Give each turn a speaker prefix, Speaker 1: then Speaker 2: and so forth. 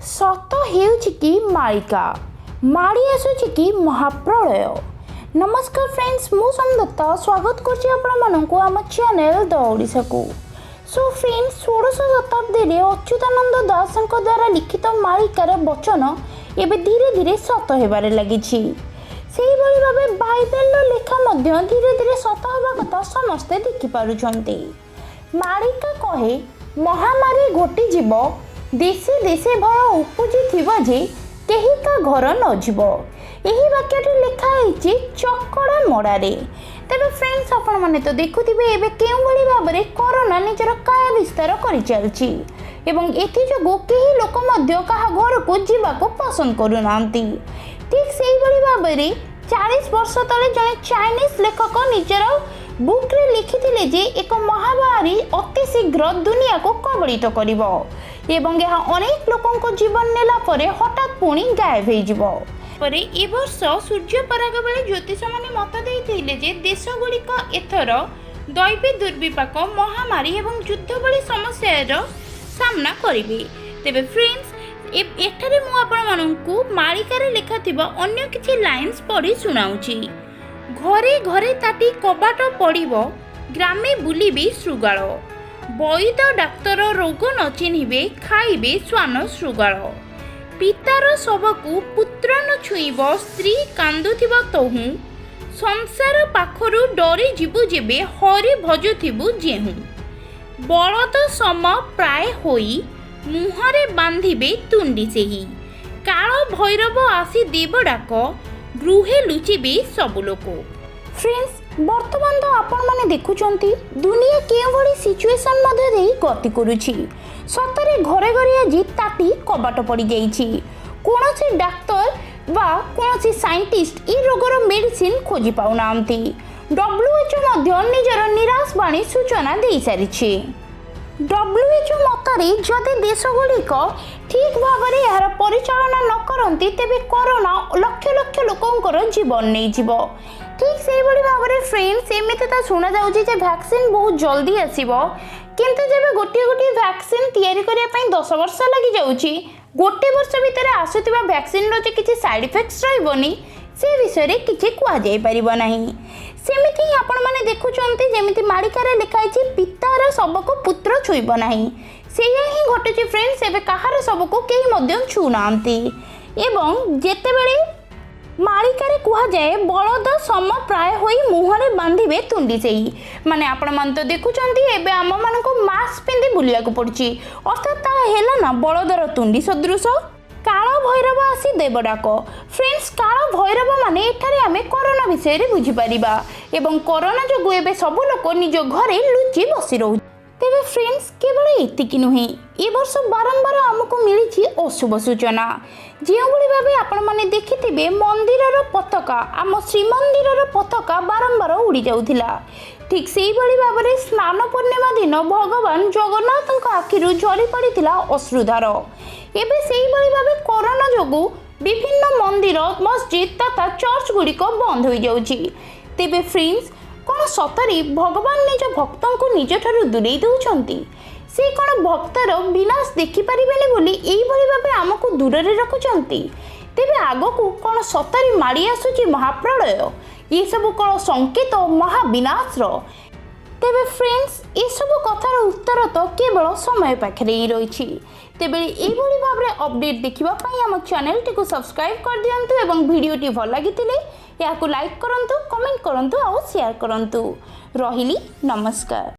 Speaker 1: ସତ ହେଉଛି କି ମାଳିକା? ମାଡ଼ି ଆସୁଛି କି ମହାପ୍ରଳୟ? ନମସ୍କାର ଫ୍ରେଣ୍ଡସ୍, ମୁଁ ସୋମଦତ୍ତା ସ୍ୱାଗତ କରୁଛି ଆପଣମାନଙ୍କୁ ଆମ ଚ୍ୟାନେଲ୍ ଦ ଓଡ଼ିଶାକୁ। ସୋ ଫ୍ରେଣ୍ଡସ୍, ଷୋଡ଼ଶ ଶତାବ୍ଦୀରେ ଅଚ୍ୟୁତାନନ୍ଦ ଦାସଙ୍କ ଦ୍ୱାରା ଲିଖିତ ମାଳିକାର ବଚନ ଏବେ ଧୀରେ ଧୀରେ ସତ ହେବାରେ ଲାଗିଛି। ସେହିଭଳି ଭାବେ ବାଇବେଲର ଲେଖା ମଧ୍ୟ ଧୀରେ ଧୀରେ ସତ ହେବା କଥା ସମସ୍ତେ ଦେଖିପାରୁଛନ୍ତି। ମାଳିକା କହେ ମହାମାରୀ ଘଟିଯିବ, ଦେଶେ ଦେଶେ ଭୟ ଉପୁଜିଥିବ ଯେ କେହି କା ଘର ନ ଯିବ। ଏହି ବାକ୍ୟଟି ଲେଖା ହେଇଛି ଚକଡ଼ା ମଡ଼ାରେ। ତେବେ ଫ୍ରେଣ୍ଡସ୍, ଆପଣମାନେ ତ ଦେଖୁଥିବେ ଏବେ କେଉଁଭଳି ଭାବରେ କରୋନା ନିଜର କାୟା ବିସ୍ତାର କରିଚାଲିଛି ଏବଂ ଏଥିଯୋଗୁଁ କେହି ଲୋକ ମଧ୍ୟ କାହା ଘରକୁ ଯିବାକୁ ପସନ୍ଦ କରୁନାହାନ୍ତି। ଠିକ୍ ସେଇଭଳି ଭାବରେ 40 ବର୍ଷ ତଳେ ଜଣେ ଚାଇନିଜ୍ ଲେଖକ ନିଜର ବୁକ୍ରେ ଲେଖିଥିଲେ ଯେ ଏକ ମହାମାରୀ ଅତି ଶୀଘ୍ର ଦୁନିଆକୁ କବଳିତ କରିବ ଏବଂ ଏହା ଅନେକ ଲୋକଙ୍କ ଜୀବନ ନେଲା ପରେ ହଠାତ୍ ପୁଣି ଗାୟବ ହେଇଯିବ। ପରେ ଏ ବର୍ଷ ସୂର୍ଯ୍ୟପରାଗ ବେଳେ ଜ୍ୟୋତିଷମାନେ ମତ ଦେଇଥିଲେ ଯେ ଦେଶଗୁଡ଼ିକ ଏଥର ଦୈବୀ ଦୁର୍ବିପାକ, ମହାମାରୀ ଏବଂ ଯୁଦ୍ଧ ଭଳି ସମସ୍ୟାର ସାମ୍ନା କରିବେ। ତେବେ ଫ୍ରେଣ୍ଡସ୍, ଏଠାରେ ମୁଁ ଆପଣମାନଙ୍କୁ ମାଳିକାରେ ଲେଖାଥିବା ଅନ୍ୟ କିଛି ଲାଇନ୍ସ ପଢ଼ି ଶୁଣାଉଛି। ଘରେ ଘରେ ତାଟି କବାଟ ପଡ଼ିବ, ଗ୍ରାମେ ବୁଲିବେ ଶୃଗାଳ। ବୈଦ ଡାକ୍ତର ରୋଗ ନ ଚିହ୍ନିବେ, ଖାଇବେ ଶ୍ୱାନ ଶୃଗାଳ। ପିତାର ଶବକୁ ପୁତ୍ର ନ ଛୁଇଁବ, ସ୍ତ୍ରୀ କାନ୍ଦୁଥିବ ତହୁଁ। ସଂସାର ପାଖରୁ ଡରିଯିବୁ ଯେବେ, ହରି ଭଜୁଥିବୁ ଯେହୁଁ। ବଳଦ ସମ ପ୍ରାୟ ହୋଇ ମୁହଁରେ ବାନ୍ଧିବେ ତୁଣ୍ଡି ସେହି। କାଳ ଭୈରବ ଆସି ଦେବ ଡାକ, ଗୃହେ ଲୁଚିବେ ସବୁ ଲୋକ। ଫ୍ରେଣ୍ଡସ୍, ବର୍ତ୍ତମାନ ତ ଆପଣମାନେ ଦେଖୁଛନ୍ତି ଦୁନିଆ କେଉଁଭଳି ସିଚୁଏସନ୍ ମଧ୍ୟ ଦେଇ ଗତି କରୁଛି। ସତରେ ଘରେ ଘରେ ଆଜି ତାଟି କବାଟ ପଡ଼ିଯାଇଛି। କୌଣସି ଡାକ୍ତର ବା କୌଣସି ସାଇଣ୍ଟିଷ୍ଟ ଏ ରୋଗର ମେଡ଼ିସିନ ଖୋଜି ପାଉନାହାନ୍ତି। WHO ମଧ୍ୟ ନିଜର ନିରାଶ ବାଣୀ ସୂଚନା ଦେଇସାରିଛି। WHO ମତରେ ଯଦି ଦେଶଗୁଡ଼ିକ ଠିକ୍ ଭାବରେ ଏହାର ପରିଚାଳନା ନ କରନ୍ତି, ତେବେ କରୋନା ଲକ୍ଷ ଲକ୍ଷ ଲୋକଙ୍କର ଜୀବନ ନେଇଯିବ। ଠିକ୍ ସେଇଭଳି ଭାବରେ ଫ୍ରେଣ୍ଡସ୍, ଏମିତି ତ ଶୁଣାଯାଉଛି ଯେ ଭ୍ୟାକ୍ସିନ୍ ବହୁତ ଜଲ୍ଦି ଆସିବ, କିନ୍ତୁ ଯେବେ ଗୋଟିଏ ଗୋଟିଏ ଭ୍ୟାକ୍ସିନ୍ ତିଆରି କରିବା ପାଇଁ 10 ବର୍ଷ ଲାଗିଯାଉଛି, ଗୋଟେ ବର୍ଷ ଭିତରେ ଆସୁଥିବା ଭ୍ୟାକ୍ସିନ୍ର ଯେ କିଛି ସାଇଡ଼୍ ଇଫେକ୍ଟସ୍ ରହିବନି, ସେ ବିଷୟରେ କିଛି କୁହାଯାଇପାରିବ ନାହିଁ। ସେମିତି ହିଁ ଆପଣମାନେ ଦେଖୁଛନ୍ତି, ଯେମିତି ମାଳିକାରେ ଲେଖା ହେଇଛି ପିତାର ଶବକୁ ପୁତ୍ର ଛୁଇଁବ ନାହିଁ, ସେଇଆ ହିଁ ଘଟୁଛି। ଫ୍ରେଣ୍ଡସ୍, ଏବେ କାହାର ଶବକୁ କେହି ମଧ୍ୟ ଛୁଉଁନାହାନ୍ତି। ଏବଂ ଯେତେବେଳେ ମାଳିକାରେ କୁହାଯାଏ ବଳଦ ସମ ପ୍ରାୟ ହୋଇ ମୁହଁରେ ବାନ୍ଧିବେ ତୁଣ୍ଡି ସେଇ, ମାନେ ଆପଣମାନେ ତ ଦେଖୁଛନ୍ତି ଏବେ ଆମମାନଙ୍କୁ ମାସ୍କ ପିନ୍ଧି ବୁଲିବାକୁ ପଡ଼ୁଛି, ଅର୍ଥାତ୍ ତାହା ହେଲା ନା ବଳଦର ତୁଣ୍ଡି ସଦୃଶ। କାଳ ଭୈରବ ଆସି ଦେବ ଡାକ। ଫ୍ରେଣ୍ଡସ୍, କାଳ ଭୈରବ ମାନେ ଏଠାରେ ଆମେ କରୋନା ବିଷୟରେ ବୁଝିପାରିବା ଏବଂ କରୋନା ଯୋଗୁଁ ଏବେ ସବୁ ଲୋକ ନିଜ ଘରେ ଲୁଚି ବସି ରହୁଛି। ତେବେ ଫ୍ରେଣ୍ଡସ୍, କେବଳ ଏତିକି ନୁହେଁ, ଏ ବର୍ଷ ବାରମ୍ବାର ଆମକୁ ମିଳିଛି ଅଶୁଭ ସୂଚନା। ଯେଉଁଭଳି ଭାବେ ଆପଣମାନେ ଦେଖିଥିବେ ମନ୍ଦିରର ପତାକା, ଆମ ଶ୍ରୀମନ୍ଦିରର ପତାକା ବାରମ୍ବାର ଉଡ଼ି ଯାଉଥିଲା, ଠିକ୍ ସେଇଭଳି ଭାବରେ ସ୍ନାନ ପୂର୍ଣ୍ଣିମା ଦିନ ଭଗବାନ ଜଗନ୍ନାଥଙ୍କ ଆଖିରୁ ଝରି ପଡ଼ିଥିଲା ଅଶ୍ରୁଧାର। ଏବେ ସେଇଭଳି ଭାବେ କରୋନା ଯୋଗୁଁ ବିଭିନ୍ନ ମନ୍ଦିର, ମସଜିଦ୍ ତଥା ଚର୍ଚ୍ଚ ଗୁଡ଼ିକ ବନ୍ଦ ହୋଇଯାଉଛି। ତେବେ ଫ୍ରେଣ୍ଡସ୍, କ'ଣ ସତରେ ଭଗବାନ ନିଜ ଭକ୍ତଙ୍କୁ ନିଜଠାରୁ ଦୂରେଇ ଦେଉଛନ୍ତି? ସେ କ'ଣ ଭକ୍ତର ବିନାଶ ଦେଖିପାରିବେନି ବୋଲି ଏଇଭଳି ଭାବେ ଆମକୁ ଦୂରରେ ରଖୁଛନ୍ତି? ତେବେ ଆଗକୁ କ'ଣ ସତରେ ମାଡ଼ି ଆସୁଛି ମହାପ୍ରଳୟ? ଏସବୁ କ'ଣ ସଂକେତ ମହାବିନାଶର? ତେବେ ଫ୍ରେଣ୍ଡସ୍, ଏସବୁ କଥାର ଉତ୍ତର ତ କେବଳ ସମୟ ପାଖରେ ହିଁ ରହିଛି। ତେବେ ଏଇଭଳି ଭାବରେ ଅପଡେଟ୍ ଦେଖିବା ପାଇଁ ଆମ ଚ୍ୟାନେଲଟିକୁ ସବସ୍କ୍ରାଇବ୍ କରିଦିଅନ୍ତୁ ଏବଂ ଭିଡ଼ିଓଟି ଭଲ ଲାଗିଥିଲେ ଏହାକୁ ଲାଇକ୍ କରନ୍ତୁ, କମେଣ୍ଟ କରନ୍ତୁ ଆଉ ସେୟାର କରନ୍ତୁ। ରହିଲି, ନମସ୍କାର।